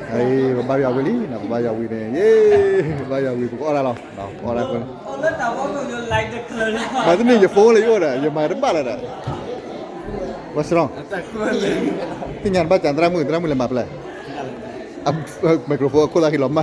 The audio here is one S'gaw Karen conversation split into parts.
ပဘါယွၤဝံၤလံနီၤ, ပဘါယွၤဝံၤန့ၣ် ယ့, ပဘါယွၤဝံၤ ပကအီၣ်တၢ်လီၤ, ပကအီၣ်တၢ်ကွၢ်လီၤ. မၤတန့ၢ်ယဖိလၢယအိၣ်ဒီး ယမၤတဘၣ်လၢၤဒီး, ဝဲစရီ, သ့ၣ်ညါတဘၣ် ကသရၣ်မုၣ်, သရၣ်မုၣ်လဲၤမၤပျဲၢ်, microphone အခိၣ်သၣ်ခံလီၤမၢ်လံ.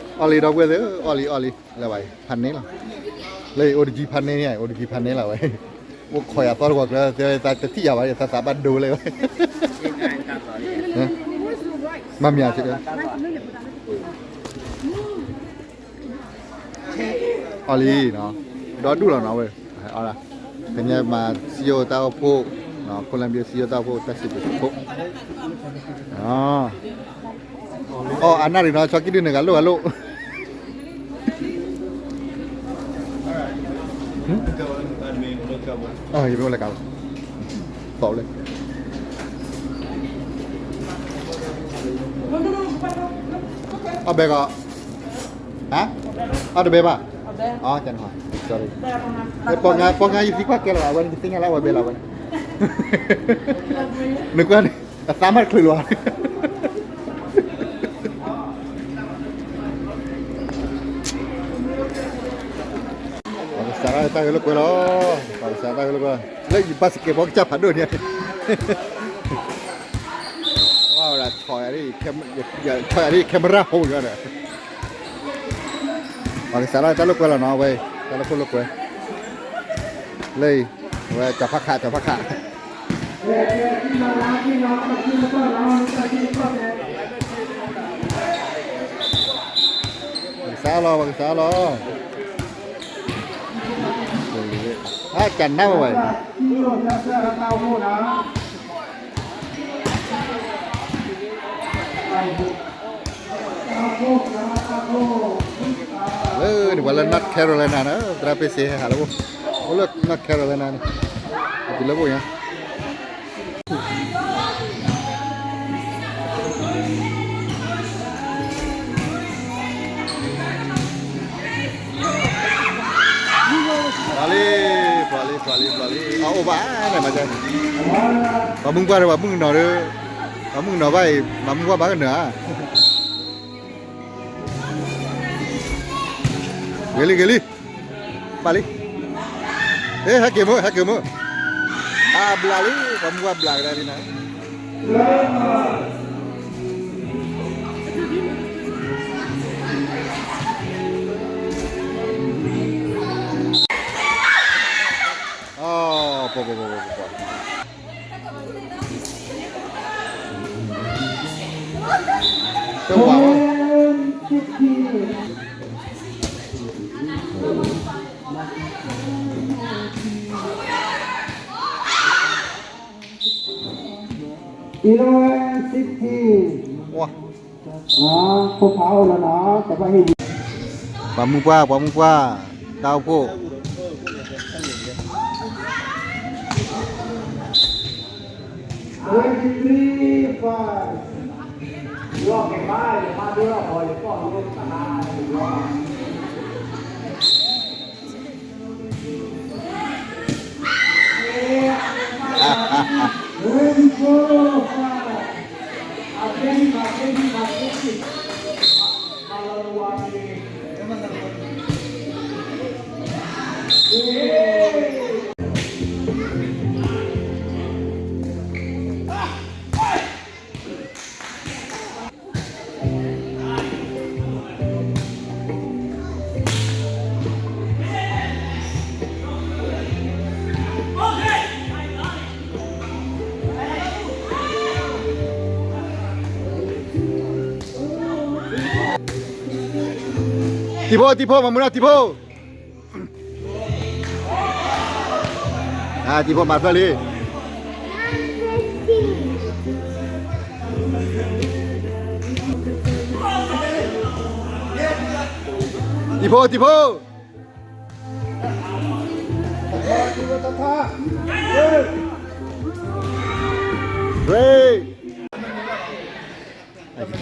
အီၣ်လံဒီပုၢ်ဝဲၢ်သ့ၣ်, အီၣ်လံ အီၣ်လံ, လၢၤဘၣ်အံၤ ဖးန့ၢ်လီၤ. လၢအံၤ အိၣ်တကံဖးန့ၢ်န့ၣ်, အိၣ်တကံဖးန့ၢ်လီၤဝဲ. အိၣ်ခိးယၤသီတဝီၤကျၢၤ, သးတထံၣ်ယၤဘၣ်, သးသးဘၣ်ဒိလၢၤဝဲ. မၤမၠး, အီၣ်လံနီၤ, ဒီဒူၣ်လီၤနီၤဝဲ. ကညဲမၤစံယိၣ်တၢ်အိၣ်ဖှိၣ်, ခိၣ်လၢဘံစံယိၣ်တၢ်အိၣ်ဖှိၣ် တၢ်စံးဘျုးစံးဖှိၣ်. အီၣ်အနၢ်ရံၤနီၤ, ဆီကံၣ်ဒုန့ၣ် ဂၤလိၣ်ဂၤလိၣ်. ယမ့ၢ်အိၣ်လၢကါ, သီၣ်လၢ, အီၣ်ဘဲကီး, ဟါ, အီၣ်တဘဲဘၣ်, အီၣ်, sorry, ပှၤငါယသံကွၢ်ကဲလီၤ, အဝဲန့ၣ် ယသ့ၣ်ညါလၢအဝဲဘဲလီၤဝဲန့ၣ်, နကွၢ်န့ၣ် အသးမးတချုးလီၤ. ပှၤကစးထီၣ်တၢ်ဂဲၤလိာ်ကွဲလီၤ, ပှၤကစးထီၣ်တၢ်ဂဲၤလိာ်ကွဲလီၤ, လၢယ basketball ကစၢ်ဖးဒိၣ်န့ၣ်, ဝဲဒၣ်ဆီၣ်ယၤ, ဆီၣ်ယၤဒ် camera ဟိယၤဒီး, ပှၤကစးထီၣ်တၢ်လိာ်ကွဲလီၤနီၤ, အဝဲ တၢ်လိာ်ခိၣ်လိာ်ကွဲ, လၢအံၤ, အဝဲကၠီၤဖးခး, ကၠီၤဖးခး. ပှၤကစးလီၤ, ပှၤကစးလီၤ, အကနၣ်ဝဲ, လၢန့ၣ် ပှၤလၢ North Carolina န့ၣ် သရၣ်ပ့ၢ်စ့ဟဲဟးလၢအိၣ်, အိၣ်လၢ North Carolina န့ၣ်, အတုၤလၢအိၣ်ညါ. ပျီလံ, ပျီလံ, ပျီလံ, ပျီလံ, အအိၣ်ဘၣ်န့ၣ်မး, ပှၤမုၢ်ပှၢ်ဒီး ပှၤမုၣ်ကနီၤဒီး, ပှၤမုၣ်ကနီၤဘၣ်အံၤ ပှၤမုၢ်ပှၢ်ဘၣ်ကနၢၤဧါ. ဂ့ၤလံ, ဂ့ၤလံ, ဘၣ်လံ, ဟဲက့ၤမ့ၢ်, ဟဲက့ၤမ့ၢ်, အဘျးလံ, ပှၤမုၢ်ပှၢ်ဘျးကဒါလံနၤ. တဝၤဝဲ eleven sixteen ဝါ ဖိဖးအိၣ်လီၤနီၤ, ပှၤမုၢ်ပှၢ်, ပှၤမုၢ်ပှၢ်, တၢ်အိၣ်ဖှိၣ် twenty-three five.တံၤဖိ, တံၤဖိ, မၤမုာ်နီၤ တံၤဖိ. တံၤဖိမၤဖျၢၣ်လံ. တံၤဖိ, တံၤဖိ. Great. တံၤဖိ,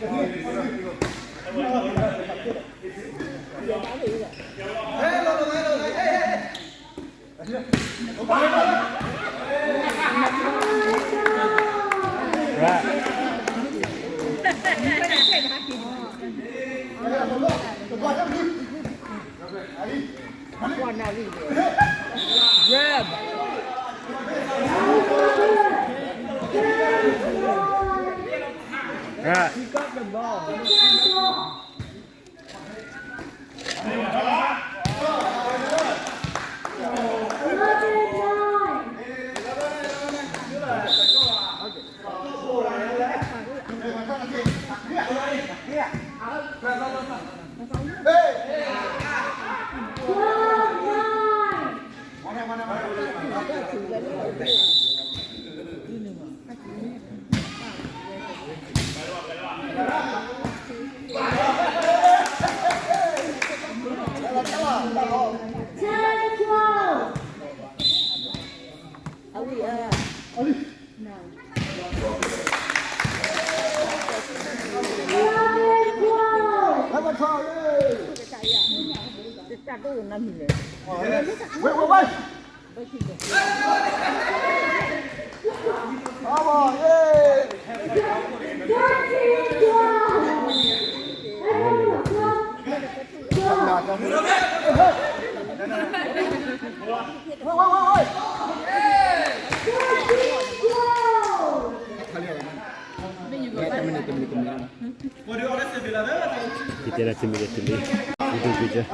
Grab. Right. He got the ball. Ita na timi ka timi. Ito ka dyan.